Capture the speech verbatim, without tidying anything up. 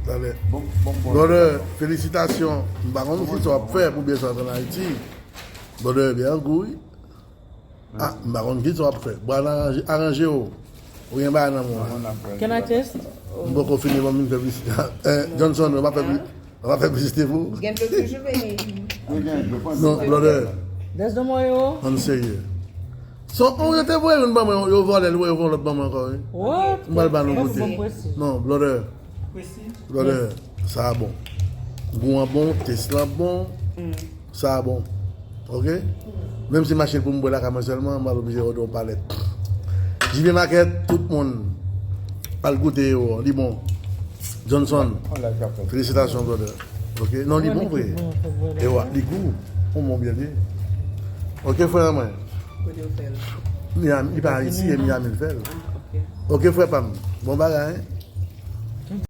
Talè. Bon, bon, bon. Brother, felisitasyon. M pa konn ki sa w ap fè pou byen sa ann Ayiti. Brother, byen gou, wi. Ah, m pa konn ki sa w ap fè. Bon, aranje, aranje w. Ou gen bagay nan men w. Can I taste? M poko fini, bon, m vin fè piblisite. Eh, Johnson, w pa fè pli-, w pa fè piblisite pou ou. Gen dlo toujou vini. Non, brother. That's the more you. Ann serye. Son, oh, yo te voye youn ban mwen, yo vòlè l, yo voye yon lòt ban mwen ankò, wi. What? M pral ba nou goute. Non, brother. Brother, sa a bon. Gou an bon, test lan bon. Sa a bon. Ok? Menm si m achte l pou m bwè lakay mwen sèlman, m pral oblije òde yon palèt. J V Market, tout moun al goute yo, li bon. Johnson, felisitasyon, brother. Ok? Non, li bon vre. E wa, li gou. Yon bon byen li ye. Ok, frè mwen. Kote w fè l? Miami, li pa Ayiti, e Miami l fè l. Ah, ok. Ok, frè pa m. Bon bagay, hein?